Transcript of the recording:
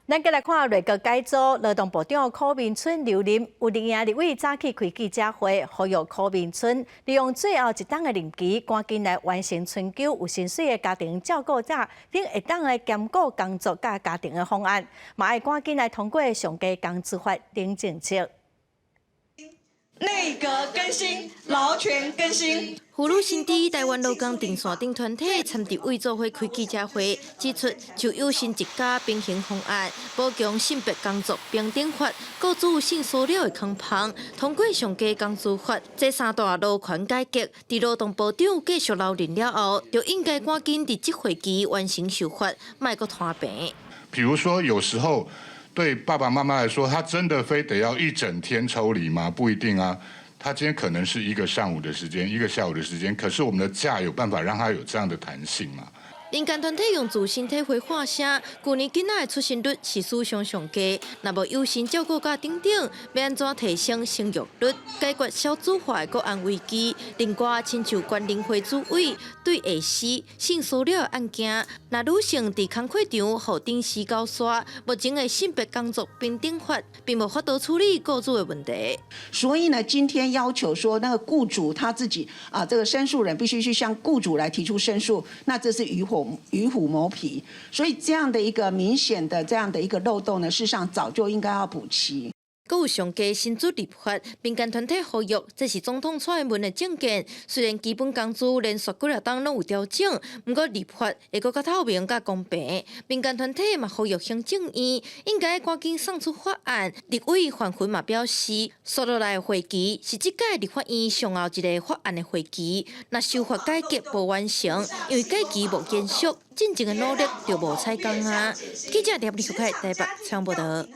咱閣來看內閣改組，勞動部長許明春留任，有綠營立委早起開記者會，呼籲許明春利用最後一冬的任期，趕緊來完成春秋有薪水的家庭照顧者，等會當來兼顧工作佮家庭的方案，嘛愛趕緊來通過上低工資法等政策。內閣更新，勞權更新。婦女新知台灣勞工陣線等團體參立委做伙開記者會，指出就有薪一家平衡方案、補強性別工作平等法、雇主性騷擾的攻防、通過上低工資法，這三大勞權改革，佇勞動部長繼續留任了後，就應該趕緊佇這會期完成修法，莫閣拖平。比如說，有時候對爸爸媽媽來說，他真的非得要一整天抽離嗎？不一定啊。他今天可能是一個上午的時間，一個下午的時間，可是我們的假有辦法讓他有這樣的彈性嗎？民間團體用自身體會發聲，舊年囡仔的出生率是史上上低，若無有薪照顧假等等，欲按怎提升生育率，解決少子化的國安危機？另外，親像關寧輝主委對下司性騷擾的案件，若女性佇工課場予頂司攪沙，目前的性別工作平等法並無法度處理雇主的問題。所以呢，今天要求說，那個雇主他自己啊，這個申訴人必須去向雇主來提出申訴，那這是與虎謀皮，所以這樣的一個明顯的這樣的一個漏洞呢，事實上早就應該要補齊。閣有上低薪資立法，民間團體呼籲，這是總統蔡英文的政見。雖然基本工資連續幾若冬攏有調整，毋過立法會閣較透明、較公平。民間團體嘛呼籲行政院應該趕緊送出法案。立委范雲嘛表示，紲落來的會期是這屆立法院上後一个法案的會期。若修法改革無完成，因為改期無延續，進前的努力就無彩工啊。記者葉立福台北採訪報導。